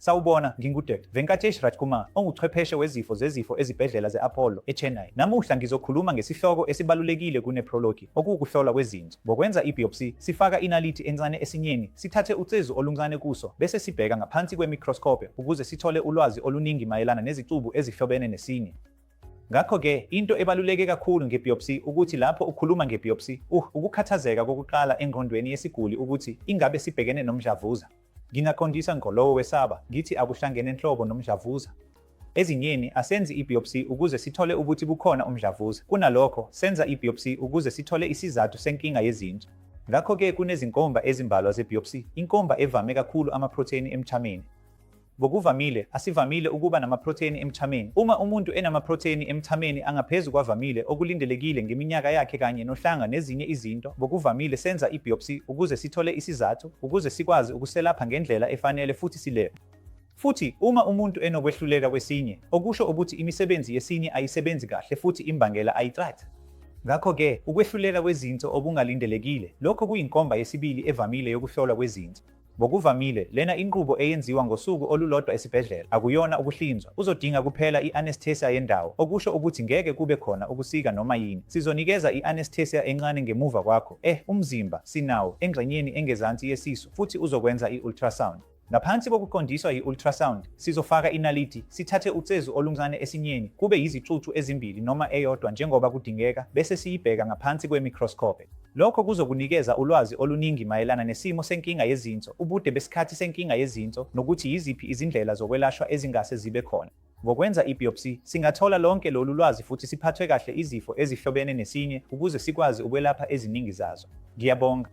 Sawubona, nginguDr. Venkatesh Rajkumar, onguchwepheshe wezifo zezifo ezibhedlela ze-Apollo, eChennai. Namuhla ngizokhuluma ngesihloko esibalulekile kunephrologi, okuwukuhlolwa kwezinso. Ngokwenza i-biopsy, sifaka inaliti encane esinyeni, sithathe ucezu oluncane kuso, bese sibheka ngaphansi kwemikroskope ukuze sithole ulwazi oluningi mayelana nezicubu ezihlobene nesinye. Ngakho-ke, into ebaluleke kakhulu nge-biopsy ukuthi lapho ukhuluma nge-biopsy, ukukhathazeka kokuqala engqondweni yesiguli ukuthi ingabe sibhekene nomdlavuza. Ngingaqondisa ngqo lowo wesaba, ngithi akuhlangene nhlobo nomdlavuza. Ezinyeni, asenzi i-biopsy ukuze sithole ukuthi kukhona umdlavuza. Kunalokho, senza i-biopsy ukuze sithole isizathu senkinga yezinso. Ngakho-ke kunezinkomba ezimbalwa ze-biopsy. Inkomba evame kakhulu amaprotheni emthameni. Ngokuvamile, asivamile ukuba namaprotheni emthameni. Uma umuntu enamaprotheni emthameni angaphezu kwavamile okulindelekile ngeminyaka yakhe kanye nohlanga nezinye izinto, ngokuvamile senza i-biopsy ukuze sithole isizathu, ukuze sikwazi ukuselapha ngendlela efanele futhi sile. Futhi uma umuntu enokwehluleka kwesinye, okusho ukuthi imisebenzi yesinye ayisebenzi kahle futhi imbangela ayicaci. Ngakho-ke, ukwehluleka kwezinso okungalindelekile, lokho kuyinkomba yesibili evamile yokuhlolwa kwezinso. Ngokuvamile, lena inqubo eyenziwa ngosuku olulodwa esibhedlela, akuyona ukuhlinzwa. Uzodinga kuphela i-anesthesia yendawo, okusho ukuthi ngeke kube khona ukusika noma yini. Sizonikeza i-anesthesia encane ngemuva kwakho, eh, umzimba, sinawo, engxenyeni engezansi yesisu, futhi uzokwenza i-ultrasound. Ngaphansi kokuqondiswa yi-ultrasound, sizofaka inaliti, sithathe ucezu oluncane esinyeni, kube yizicucu ezimbili noma eyodwa njengoba kudingeka, bese siyibheka ngaphansi kwemikroskope. Lokho kuzokunikeza ulwazi oluningi mayelana nesimo senkinga yezinso, ubude besikhathi senkinga yezinso, nokuthi yiziphi izindlela zokwelashwa ezingase zibe khona. Ngokwenza i-biopsy, singathola lonke lolu lwazi futhi siphathwe kahle izifo ezihlobene nesinye ukuze sikwazi ukwelapha eziningi zazo. Ngiyabonga.